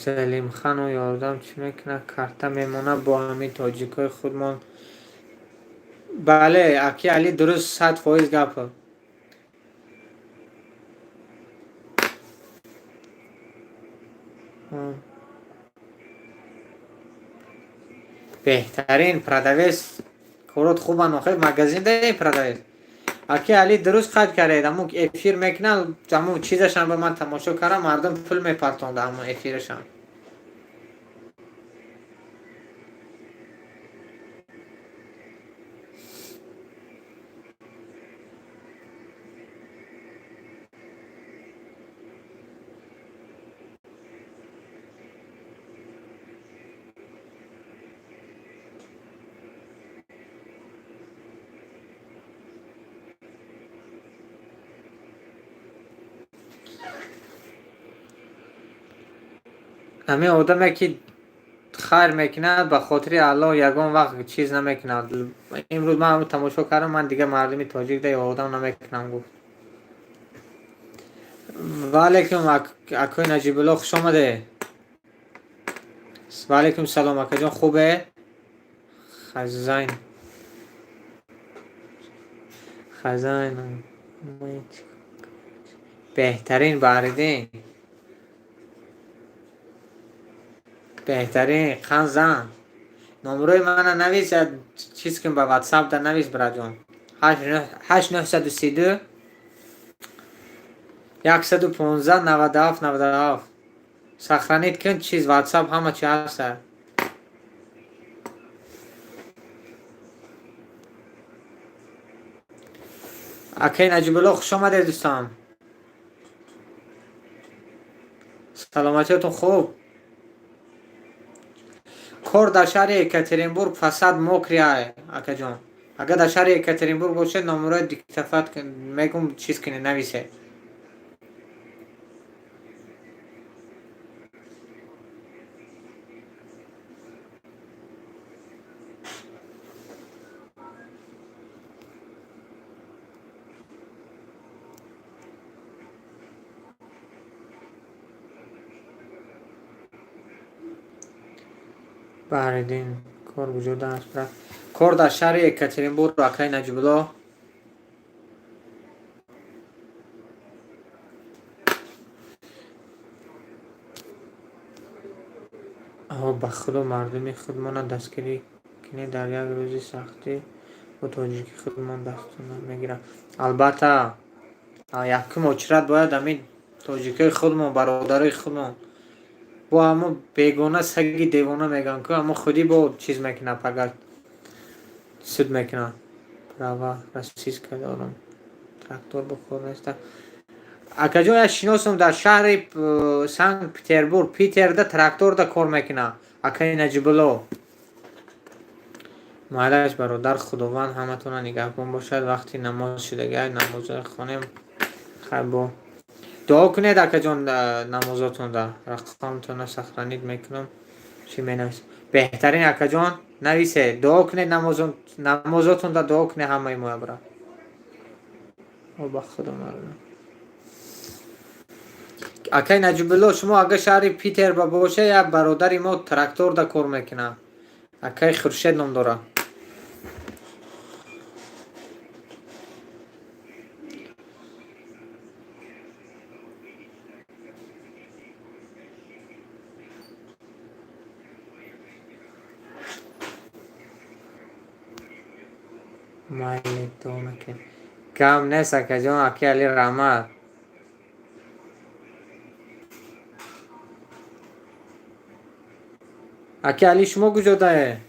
Залимхану ёрдам чӣ мекунад? Карта мемонад бо ҳамин тоҷикои худмон. Бале, аки Али, дуруст, 100% гап. Беҳтарин продавец, корот хубанд охе, магазин даи продавец. Аки Али, дуруст қайд кардед, ҳамун эфир мекунад, ҳамун чизашам ба ман тамошо кардам, мардум пул мепартонда ҳамун эфирашам. Ҳамин одаме ки хайр мекунад ба хотири Аллоҳ, ягон вақт чиз намекунад. Имрӯз ман тамошо кардам, ман дигар мардуми тоҷик да ёрдам намекунам, гуфт. Ва алайкум, акои Наҷибулло, хуш омадед. Ва алайкум салом, акаҷон, хубе? Хазайн. Хазайн. Беҳтарин, Баҳриддин. Беҳтарин, қан зан. Номрои мана навис, чиз кун, ба WhatsApp да навис, братҷон. 8 932 115 97 97. Сохранить кун, чиз, WhatsApp ҳама чи ҳаста. Акай Наҷибулло, хуш омадед, дӯстон. Саломатиятон хуб? Кор дар шаҳри Екатеринбург, фасад мокрый ай, акаҷон. Агар дар шаҳри Екатеринбург бошед, номерои диктовать мегум, чиз кунед, нависед. Баҳриддин, кор вуҷуда аст, брат? Кор дар шаҳри Екатеринбург, акай Наҷибулло. Ба худо, мардуми худмона дастгирӣ кунед, дар як рӯзи сахтӣ бо тоҷики худмон дастона мегирад. Албатта, якум очередь бояд ҳамин тоҷикои худмон, бародарои худмон. Бо ҳамо бегона саги девона мегӯянд ку, ҳамо худӣ бо чиз мекунад, пагар суд мекунад. Права российская дорам. Трактор бо кор неста. Акаҷон, як шиносам дар шаҳри Санкт Петербург, Питерда тракторда кор мекунад. Акаи Наҷибулло. Майлаш, бародар, Худованд ҳаматонро нигаҳбон бошад. Вақти намоз шудагиай, намозро хонем. Хайр, бо дуо кунед, акаҷон, намозотонда. Рақамтонро сохранить мекунам. Чӣ менависам? Беҳтарин, акаҷон, нависе. Дуо кунед, намозотонда дуо кунед ҳамаи моя, брат. О, ба Худо мардум. Акай Наҷибулло, шумо агар шаҳри Питер ба боше, як бародари мо тракторда кор мекунад. Акай Хуршед ном дорад. Майли, дуо мекунем. Гап нест, акаҷон, аки Али, раҳмат. Аки Али, шумо куҷодае?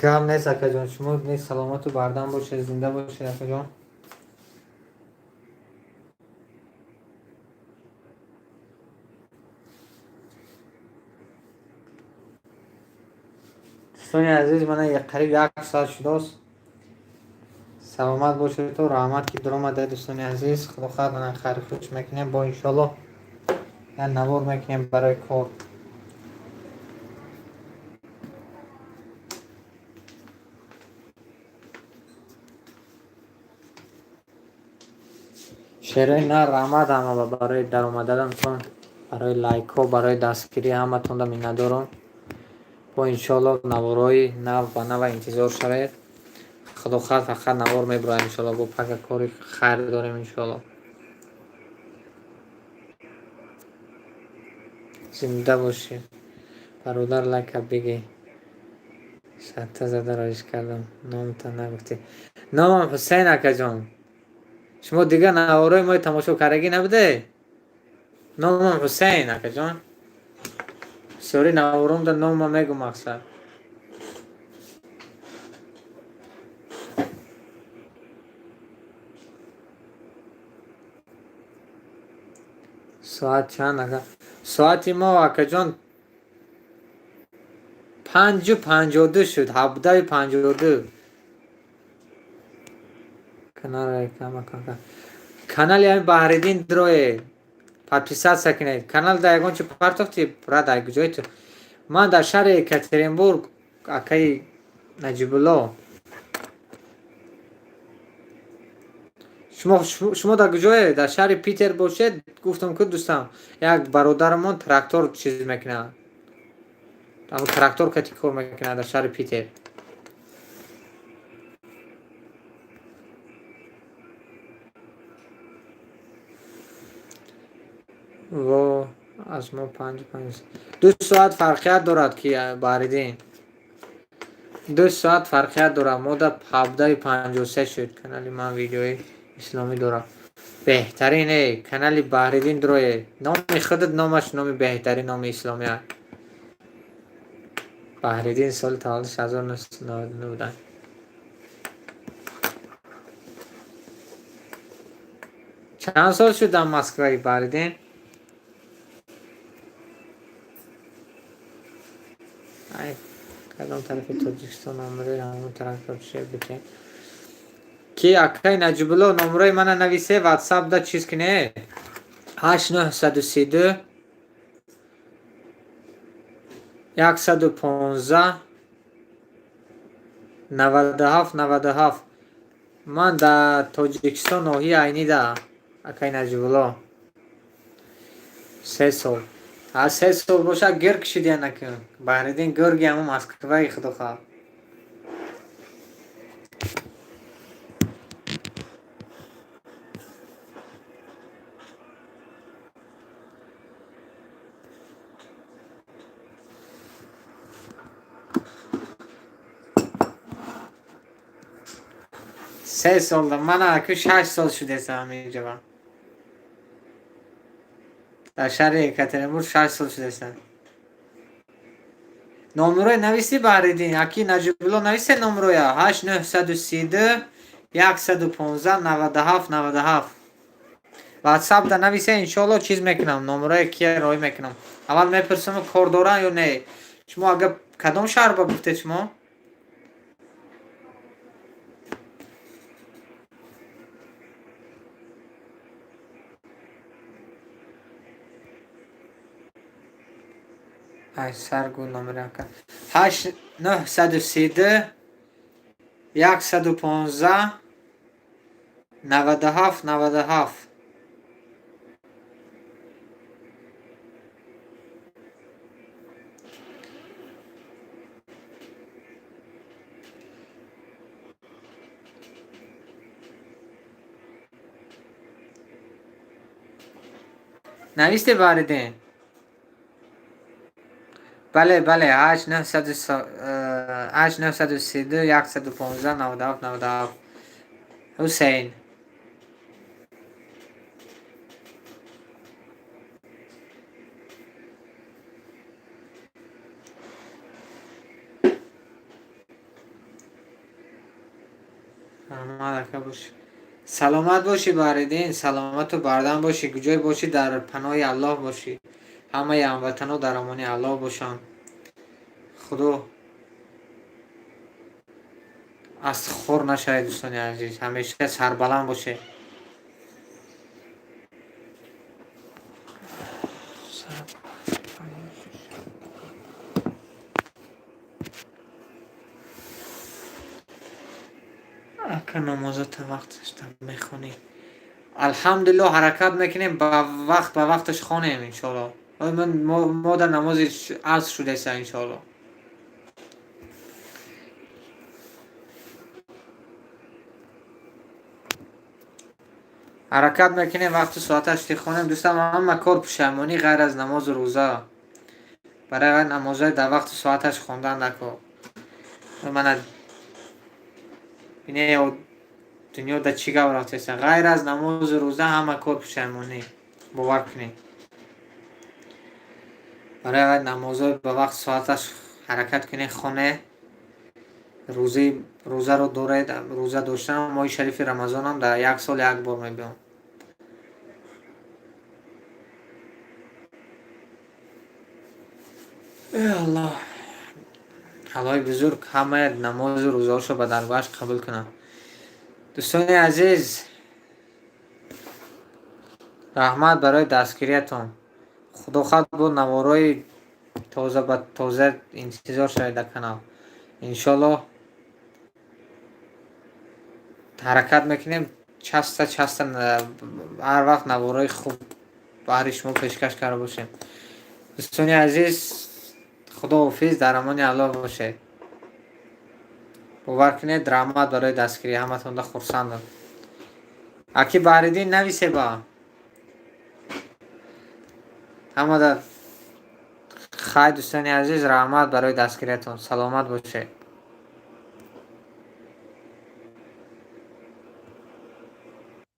Гап нест, акаҷон, шумо не, саломату бардам бошед, зинда бошед, акаҷон. Дӯстони азиз, мана қариб як соат шудааст. Саломат бошед, то раҳмат, ки дуромадаед, дӯстони азиз. Худо хоҳад, мана хайру хуш мекунем, бо иншоалло як навор мекунем барои кор. Шерои нар, раҳмат ҳама барои даромаданатон, барои лайкҳо, барои дастгирӣ, ҳаматонда миннатдорам. Бо иншоалло наворҳои нав ба нава интизор шавед. Худо хоҳад, фақат навор мебурояд, иншоалло. Бо пага кори хайр дорем, иншоалло. Зинда бошед, бародар, лайка бигӣ. Садта зада роиш кардам, номта нагуфтӣ. Номам Ҳусейн, акаҷон. Шумо дигар наворҳои мои тамошо кардагӣ набуде? Номам Ҳусейн, акаҷон. Бисёри наворомда нома мегӯм, мақсад. Соат чанд, ака? Соати мо, акаҷон, 5:52 шуд, 17:52. Каналро реклама кун. Канали ҳамин Баҳриддин Дрое. Подписаться кунед. Канал дар ягон чи партофти, брат, ай куҷои ту? Ман дар шаҳри Екатеринбург, акаи Наҷибулло. Шумо дар куҷое? Дар шаҳри Питер бошед, гуфтам ку, дӯстам, як бародарамон трактор чиз мекунад. Ҳамон трактор кати кор мекунад дар шаҳри Питер. Во, аз мо панҷ панҷ 2 соат фарқият дорад, ки Баҳриддин. 2 соат фарқият дорад. Мо да 17:53 шуд. Канали ман видеои исломӣ дорад. Беҳтарин, э, канали Баҳриддин Дрое. Номи худат номаш номи беҳтарин номи исломӣ аст. Баҳриддин, соли таваллудаш 1999 буданд. Чанд сол шуд дар Москваи, Баҳриддин? Ай кадом тарафи Тоҷикистон номерои ҳамон трактор чие битем? Ки, акай Наҷибулло, номерои мана нависе, ватсап да чиз кине. 8 932 115 97 97. Ман дар Тоҷикистон, ноҳияи Айнида, акай Наҷибулло. 3 сол. А, 3 сол бошад, гир кишидия накун. Баҳриддин гурги ҳамон Москваи, худо хоҳад. 3 сол да мана аку 6 сол шудесам ҳаминҷава, дар шаҳри Екатеринбург 6 сол шудесам. Номерои нависи, Баҳриддин аки Наҷибулло, нависе номероя: 8 932 115 97 97. Ватсап да нависе, иншоалло, чиз мекунам, номерои кия роӣ мекунам. Аввал мепурсам, кор доранд ё не. Шумо ага кадом шаҳр ба гуфтед шумо? Саргу номера 8 932 115 97 97. Нависте, Баҳриддин? Бале, бале, 8 932 115 97 97. Ҳусейн. Раҳмат, ака, бошӣ, саломат бошӣ, Баҳриддин, саломату бардам бошӣ, куҷое бошӣ, дар паноҳи Аллоҳ бошӣ. Ҳамаи ҳамватанҳо дар амони Аллоҳ бошанд. Худо аз хор нашавед, дӯстони азиз, ҳамеша сарбаланд бошед. Ака, намозата вақташ мехонӣ? Алҳамдулилло, ҳаракат мекунем, ба вақт, ба вақташ хонем, иншоалло. Мо дар намози аср шудеса, иншоалло. Ҳаракат мекунем, вақту соаташ хонем. Дӯстам, ҳама кор пушаймонӣ, ғайр аз намозу рӯза. Барои намозҳои дар вақту соаташ хондан нако. Мана бине, дунё да чӣ гап рафтеса. Ғайр аз намозу рӯза ҳама кор пушаймонӣ, бовар кунед. Барои намозҳои ба вақт соаташ ҳаракат кунед, хоне. Рӯзи рӯзаро доред, рӯза доштан, моҳи шарифи Рамазонам дар як сол як бор мебиём. Э Аллоҳ, Аллоҳи бузург ҳамаи намозу рӯзаҳошо ба даргоҳаш қабул кунад. Дӯстони азиз, раҳмат барои дастгириятон. Худо хоҳад, бо наворҳои тоза ба тоза интизор шавед дар канал, иншоалло. Ҳаракат мекунем, часто часто, ҳар вақт наворҳои хуб баҳри шумо пешкаш карда бошем. Дӯстони азиз, худоҳофиз, дар амони Аллоҳ бошед. Бовар кунед, раҳмат барои дастгирӣ ҳаматонда, хурсандам. Аки Баҳриддин, нависе ба ҳамада. Хай, дӯстони азиз, раҳмат барои дастгириятон, саломат бошед.